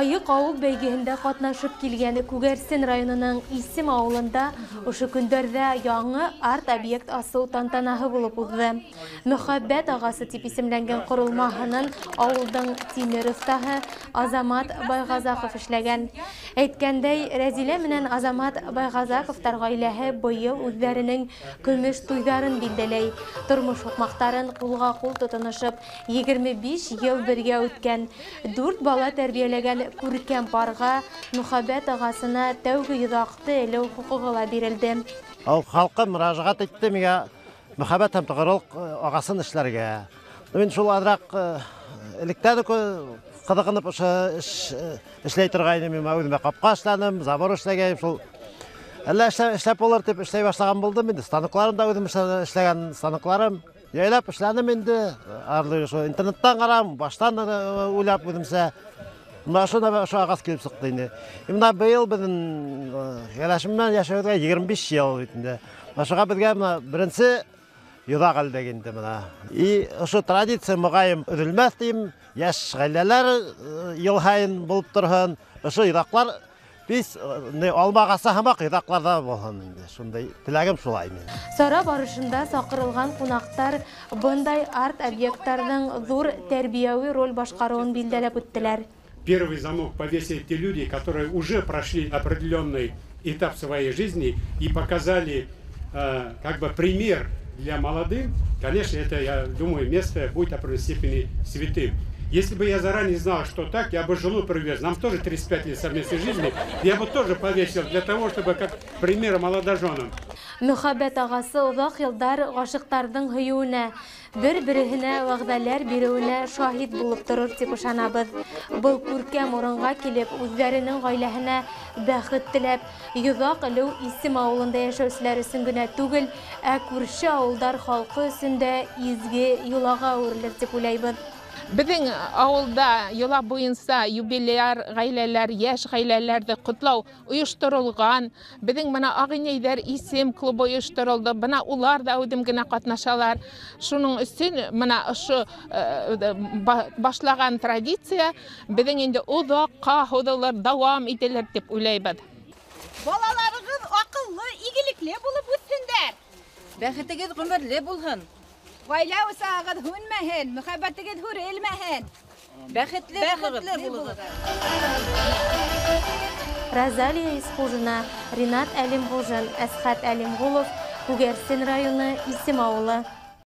Айыҡ ауыл бәйгеһендә ҡатнашып килгән Күгәрсен районының Исем ауылында ошо көндәрҙә яңы арт-объект асыу тантанаһы булып уҙҙы. Мөхәббәт ағасы тип исемләнгән ҡоролмаһынын ауылдың тимер оҫтаһы Азамат Байғазаҡов эшләгән. Әйткәндәй, Рәзилә менән Азамат Байғазаҡовтар ғаиләһе быйыл үҙҙәренең көмөш туйҙарын билдәләй. Тормош һуҡмаҡтарын ҡулға-ҡул тотоношоп, 25 йыл бергә үткән, 4 бала тәрбиәләгән күркәм парға мөхәббәт ағасына тәүге йоҙаҡты элеү хоҡуғы ла бирелде. Ул халҡы мөрәжәғәт итте миңә мөхәббәт һәм тоғролоҡ ағасын эшләргә. Мин шул аҙыраҡ электән үк ҡыҙыҡынып ошо эш эшләй торғайным. Мин үҙемә ҡапҡа эшләнем, забор эшләгәйем, шул әллә эшләп булыр тип эшләй башлаған булдым инде. Станокларым да үҙем эшләгән станокларым. Яйлап эшләнем инде. Арлы шул интернеттан ҡарам, баштан уйлап үҙемсә. Мына ошо ағас килеп сыҡты инде. Мына быйыл беҙҙең кәләшем менән йәшәүгә 25 йыл бит инде. Ошоға беҙгә мына беренсе йоҙаҡ элдек инде мына. И ошо традиция моғайым өҙөлмәҫ тием. Йәш ғаиләләр йыл һайын булып торһон. Ошо йоҙаҡлар беҙ алма ағасы һымаҡ йоҙаҡларҙа булһын инде. Шундай теләгем шулай минең. Сара барышында саҡырылған ҡунаҡтар бындай арт-объекттарҙың ҙур тәрбиәүи роль башҡарыуын билдәләп үттеләр. Первый замок повесили те люди, которые уже прошли определенный этап своей жизни и показали как бы пример для молодых. Конечно, это, я думаю, место будет в определенной степени святым. Если бы я заранее знал, что так, я бы жену привез. Нам тоже 35 лет совместной жизни. Я бы тоже повесил для того, чтобы как пример молодоженам. Мөхәббәт ағасы оҙаҡ йылдар ғашиҡтарҙың һөйөүенә, бер-береһенә вәғәҙәләр биреүенә шаһит булып торор тип ышанабыҙ. Был күркәм урынға килеп, үҙҙәренең ғаиләһенә бәхет теләп, йоҙаҡ элеү Исем ауылында йәшәүселәр өсөн генә түгел, ә күрше ауылдар халҡы өсөн дә изге йолаға әүерелер тип уйлайбыҙ. Беҙҙең ауылда йола буйынса юбиляр ғаиләләр, йәш ғаиләләрҙе ҡотлау ойошторолған. Беҙҙең мына Ағинәйҙәр Исем клубы ойошторолдо. Бына улар ҙа үҙем генә ҡатнашалар. Шуның өсөн мына ошо башлаған традиция беҙҙең инде оҙаҡҡа һуҙылыр, дауам ителер тип уйлайбыҙ. Балаларығыҙ аҡыллы, игелекле булып үҫһендәр. Бәхетегеҙ ғүмерле булһын. Ғаилә усағығыҙ һүнмәһен, мөхәббәтегеҙ һүрелмәһен. Бәхетле булығыҙ. Розалия Исҡужина, Ринат Әлимғужин, Әсхәт Әлимғулов, Күгәрсен районы, Исем ауылы.